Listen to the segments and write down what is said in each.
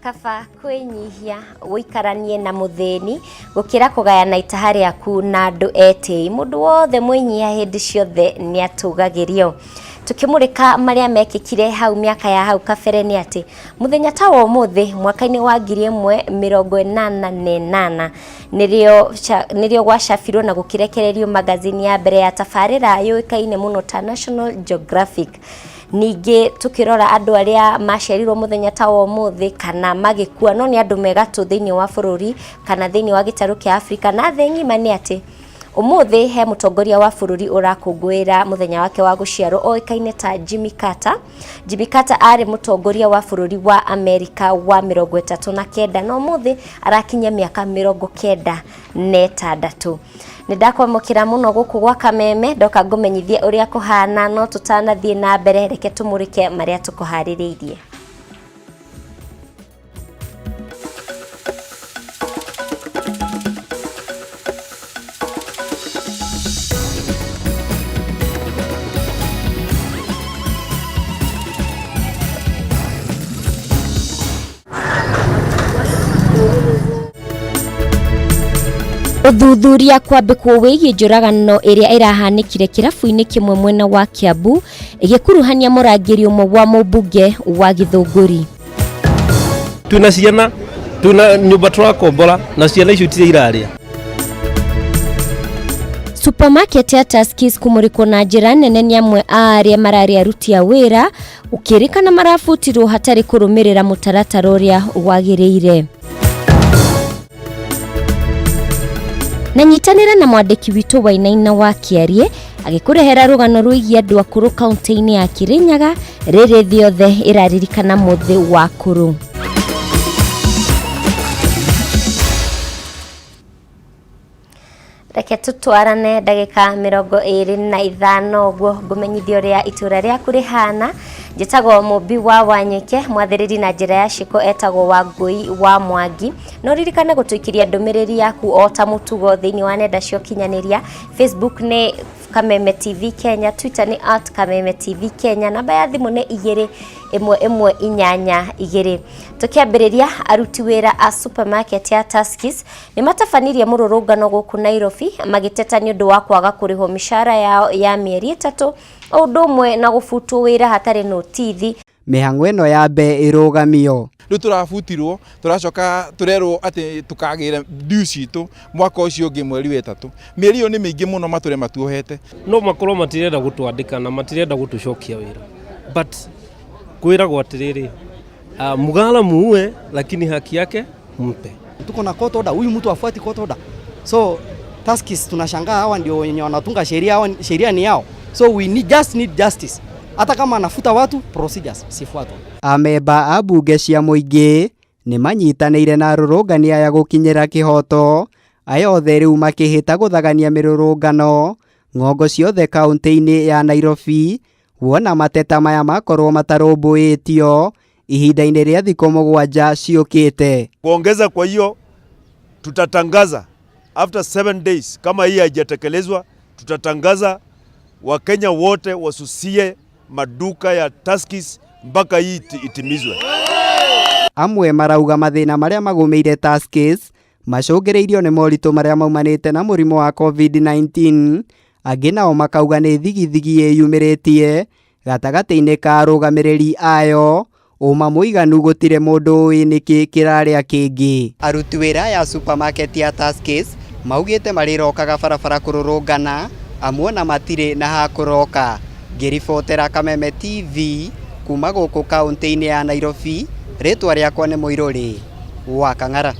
Kaba kwĩnyihia ũikaranie na mũthĩni gũkĩra kũgayana itaha rĩaku na andũ etĩi. Mũndũ wothe mwĩnyihia hĩndĩ ciothe nĩ atũgagĩrio. Tũkĩmũrĩka marĩa mekĩkire hau mĩaka ya hau kabere nĩ atĩ mũthenya ta wa ũmũthĩ mwaka-inĩ wa 1988 nĩrĩo gwacabirwo na gũkĩrekererio magazini ya mbere ya tabarĩra yũĩkaine mũno ta National Geographic. Ningĩ tũkĩrora andũ arĩa maciarirwo mũthenya ta wa ũmũthĩ kana magĩkua no nĩ andũ me gatũ thĩinĩ wa bũrũri kana thĩinĩ wa gĩtarũ kĩa Afrika na thĩ ng'ima nĩ atĩ ũmũthĩ he mũtongoria wa bũrũri ũrakũngũĩra mũthenya wake wa gũciarwo oĩkaine ta Jimmy Carter. Jimmy Carter arĩ mũtongoria wa bũrũri wa Amerika wa 39 na ũmũthĩ arakinyia mĩaka 96. Nĩ ndakwamũkĩra mũno gũkũ gwa Kameme ndoka ngũmenyithie ũrĩa kũhana no tũtanathiĩ na mbere reke tũmũrĩke marĩa tũkũharĩrĩirie. Ũthuthuria kwambĩkwo wĩgiĩ njũragano ĩrĩa ĩrahanĩkire kĩrabu-inĩ kĩmwe mwena wa Kiambu ĩgĩkuruhania mũrangĩri ũmwe wa mũmbunge wa Gĩthũngũri. Twĩna ciana, twĩna nyũmba tũrakombora na ciana icio itirĩ irarĩa. Supermarket ya Tuskys kũmũrĩkwo na njĩra nene nĩ amwe a arĩa mararĩ aruti a wĩra ũkĩrĩkana marabutirwo hatarĩ kũrũmĩrĩra mũtaratara ũrĩa wagĩrĩire. Na nyitanĩra na mwandĩki witũ Wainaina wa Kĩarie agĩkũrehera rũgano rwĩgiĩ andũ akũrũ kaunti-inĩ ya Kĩrĩnyaga rĩrĩ thĩ yothe ĩraririkana mũthĩ wa akũrũ. Reke tũtwarane ndagĩka 25 ũguo ngũmenyithia ũrĩa itũra rĩaku rĩhana. Njĩtagwo Mũmbi wa Wanyike, mwathĩrĩri na njĩra ya ciĩko etagwo Wangũi wa Mwangi. No ririkane gũtũikĩria ndũmĩrĩri yaku o ta mũtugo thĩinĩ wa nenda cia ũkinyanĩria. Facebook nĩ Kameme TV Kenya, Twitter nĩ at Kameme TV Kenya, namba ya thimũ nĩ 2 1 1 8 2. Tũkĩambĩrĩria, aruti wĩra a supermarket ya Tuskys nĩ matabanirie mũrũrũngano gũkũ Nairobi magĩteta nĩ ũndũ wa kwaga kũrĩhwo mĩcara yao ya mĩeri 3 o ũndũ ũmwe na gũbutwo wĩra hatarĩ notithi. Mĩhang'o ĩno yambe ĩrũgamio. Rĩu tũrabutirwo tũracoka tũrerwo atĩ tũkagĩra dues citũ mwaka ũcio ũngĩ mweri wa 3. Mĩeri ĩyo nĩ mĩingĩ mũno matũre matuohete. No makorwo matirenda gũtwandĩka na matirenda gũtũcokia wĩra, but kwĩragwo atĩrĩrĩ, mgala muue lakini haki yake mpe. Tuko na court order, huyu mtu afuati court order. So Tuskys tunashangaa hawa ndio wenye wanatunga sheria, hawa sheria ni yao. So we need, just need justice. Hata kama anafuta watu, procedures sifuatwe. Amemba a mbunge cia mũingĩ nĩ manyitanĩire na arũrũngani aya gũkinyĩra kĩhoto, aya othe rĩu makĩhĩta gũthagania mĩrũrũngano ng'ongo ciothe kaunti-inĩ ya Nairobi, wona mateta maya makorwo matarũmbũĩtio ihinda-inĩ rĩa thikũ 7 ciũkĩte. Kuongeza kwa hiyo tutatangaza after 7 days kama hii haijatekelezwa, tutatangaza Wakenya wote wasusie maduka ya Tuskys mpaka hii itimizwe. Amwe marauga mathĩna marĩa magũmĩire Tuskys macũngĩrĩirio nĩ moritũ marĩa maumanĩte na mũrimũ wa COVID-19, angĩ nao makauga nĩ thigithigi ĩyumĩrĩtie gatagatĩ-inĩ ka arũgamĩrĩri ayo, ũma mũiganu gũtirĩ mũndũ ũĩ nĩkĩ kĩrarĩa kĩngĩ. Aruti wĩra ya supermarket ya Tuskys maugĩte marĩrokaga barabara kũrũrũngana amu ona matirĩ na ha kũroka. Ngĩribotera Kameme TV kuma gũkũ kaunti-inĩ ya Nairobi, rĩtwa rĩakwa nĩ Mũirũrĩ wa Kang'ara.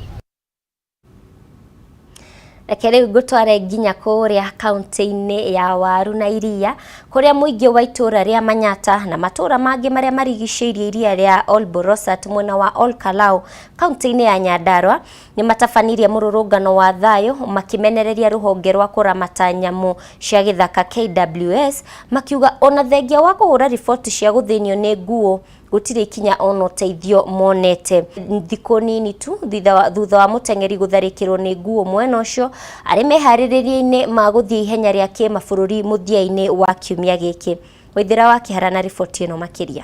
Reke rĩu ngũtware nginya kũrĩa kaunti-inĩ ya Waru na Iria, kũrĩa mũingĩ wa itũũra rĩa Manyata na matũũra mangĩ marĩa marigicĩirie iria rĩa Ol Borosat mwena wa Ol Kalou kaunti-inĩ ya Nyandarua nĩ matabanirie mũrũrũngano wa thayũ makĩmenereria rũhonge rwa kũramata nyamũ cia gĩthaka KWS, makiuga ona thengia wa kũhũra riboti cia gũthĩnio nĩ nguo gũtirĩ ikinya ona ũteithio monete. Thikũ nini tu thutha wa mũteng'eri gũtharĩkĩrwo nĩ nguo mwena ũcio arĩ meharĩrĩria-inĩ ma gũthiĩ ihenya rĩa kĩmabũrũri mũthia-inĩ wa kiumia gĩkĩ. Waithĩra wa Kĩhara na riboti ĩno makĩria.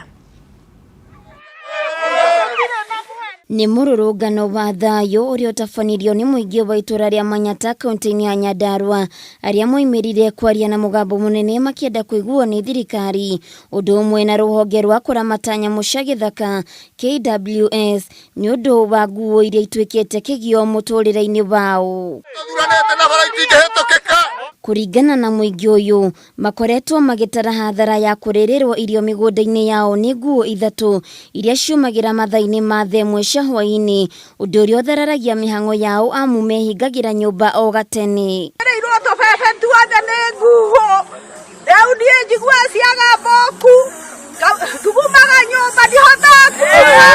Nĩ mũrũrũngano wa thayũ ũrĩa ũtabanirio nĩ mũingĩ wa itũra rĩa Manyata kaunti-inĩ ya Nyandarua, arĩa moimĩrire kwaria na mũgambo mũnene makĩenda kũiguo nĩ thirikari ũndũ ũmwe na rũhonge rwa kũramata nyamũ cia gĩthaka KWS nĩ ũndũ wa nguo iria ituĩkĩte kĩgio mũtũrĩre-inĩ wao. Thuranĩte na bara itingĩhĩtũkĩka. Kũringana na mũingĩ ũyũ, makoretwo magĩtara hathara ya kũrĩrĩrwo irio mĩgũnda-inĩ yao nĩ nguo ithatũ iria ciumagĩra mathaa-inĩ ma thaa ĩmwe cia hwaĩ-inĩ, ũndũ ũrĩa ũthararagia mĩhang'o yao amu mehingagĩra nyũmba o gatene. Rĩirwo tũbebe tuothe nĩ nguo, rĩu niĩ njigua ciaga mboku, thugumaga nyũmba ndihotaga kuuma.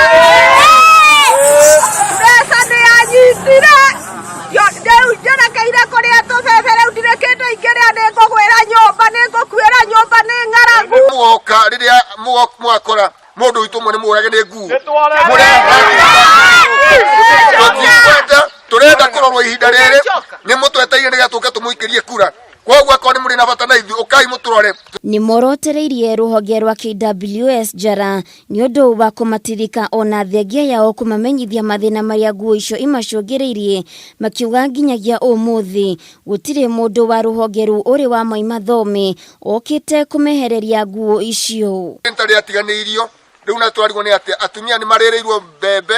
Mbeca nĩ yanyitire, rĩu njerekeire kũrĩa tũbebe, rĩu ndirĩ kĩndũ ingĩrĩa, nĩ ngũgwĩra nyũmba, nĩ ngũkuĩra nyũmba nĩ ng'aragu. Mũgoka rĩrĩa mũgakora mũndũ witũ ũmwe nĩ mũrage nĩ nguo, tũtikwenda, tũrenda kũrorwo ihinda rĩrĩ nĩ mũtweteire nĩgetha tũke tũmũikĩrie kura. Koguo akorwo nĩ mũrĩ na bata na ithuĩ, ũkai mũtũrore. Nĩ morotereirie rũhonge rwa KWS njara nĩ ũndũ wa kũmatirika ona thengia yao kũmamenyithia mathĩna marĩa nguo icio imacũngĩrĩirie, makiuga nginyagia ũmũthĩ gũtirĩ mũndũ wa rũhonge rũu ũrĩ wa maima thome okĩte kũmehereria nguo icio. Nĩ rĩatiganĩirio rĩu na twarigwo nĩ atĩ atumia nĩ marĩrĩirwo mbembe,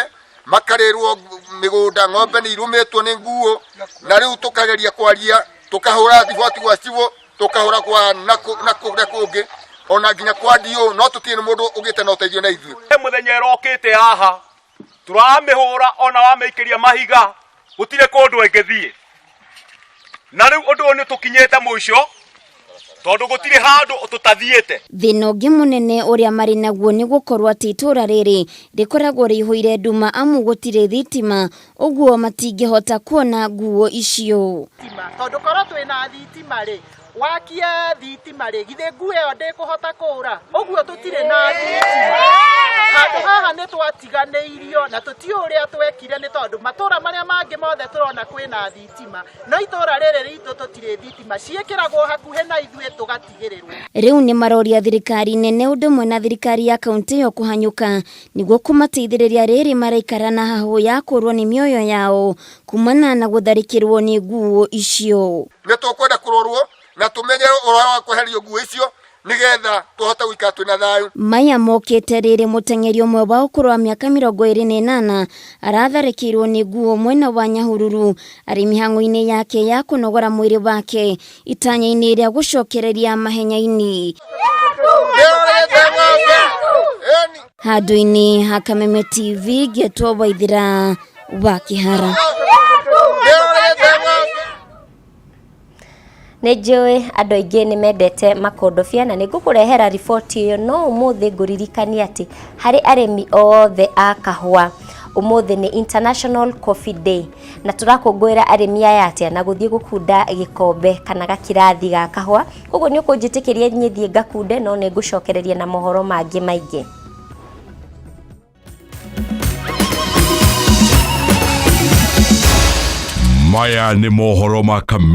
makarĩrwo mĩgũnda, ng'ombe nĩ irũmĩtwo nĩ nguo, na rĩu tũkageria kwaria, tũkahũra riboti gwa cibũ, tũkahũra kwa na kũrĩa kũngĩ, ona nginya kwa DO, no tũtirĩ na mũndũ ũgĩte na ũteithio na ithuĩ. Mũthenya ĩrokĩte haha tũramĩhũra ona wamĩikĩria mahiga gũtirĩ kũndũ ĩngĩthiĩ, na rĩu ũndũ ũyũ nĩ tũkinyĩte mũico tondũ gũtirĩ handũ tũtathiĩte. Thĩna ũngĩ mũnene ũrĩa marĩ naguo nĩ gũkorwo atĩ itũũra rĩrĩ rĩkoragwo rĩihũire nduma amu gũtirĩ thitima, ũguo matingĩhota kuona nguo icio. Tondũ korwo twĩna thitima rĩ, wakie thitima rĩ, githĩ nguo ĩyo ndĩkũhota kũra? Ũguo tũtirĩ na thitima. Handũ haha nĩ twatiganĩirio na tũtiũĩ ũrĩa twekire, nĩ tondũ matũũra marĩa mangĩ mothe tũrona kwĩna thitima, no itũũra rĩrĩ ritũ tũtirĩ thitima, ciĩkĩragwo hakuhĩ na ithuĩ tũgatigĩrĩrwo. Rĩu nĩ maroria thirikari nene ũndũ ũmwe na thirikari ya kaunti ĩyo kũhanyũka nĩguo kũmateithĩrĩria rĩrĩ maraikara na hahũ ya kũrwo nĩ mĩoyo yao kumana na gũtharĩkĩrwo nĩ nguo icio. Nĩ tũkwenda kũrorwo na tũmenye ũhoro wa kweherio nguo icio nĩgetha tũhote gũikara twĩna thayũ. Maya mokĩte rĩrĩ mũteng'eri ũmwe wa ũkũrũ wa mĩaka 28 aratharĩkĩirwo nĩ nguo mwena wa Nyahururu arĩ mĩhang'o-inĩ yake ya kũnogora mwĩrĩ wake itanya-inĩ rĩa gũcokereria mahenya-inĩ. Handũ-inĩ ha Kameme TV ngetwo Waithira wa Kĩhara. Nĩ njũĩ andũ aingĩ nĩ mendete makondobia na nĩ ngũkũrehera riboti ĩyo, no ũmũthĩ ngũririkania atĩ harĩ arĩmi othe a kahũa ũmũthĩ nĩ International Coffee Day, na tũrakũngũĩra arĩmi aya atĩa na gũthiĩ gũkunda gĩkombe kana gakirathi ga kahũa. Koguo nĩ ũkũnjĩtĩkĩria niĩ thiĩ ngakunde, no nĩ ngũcokereria na mohoro mangĩ maingĩ. Maya nĩ mohoro ma Kameme.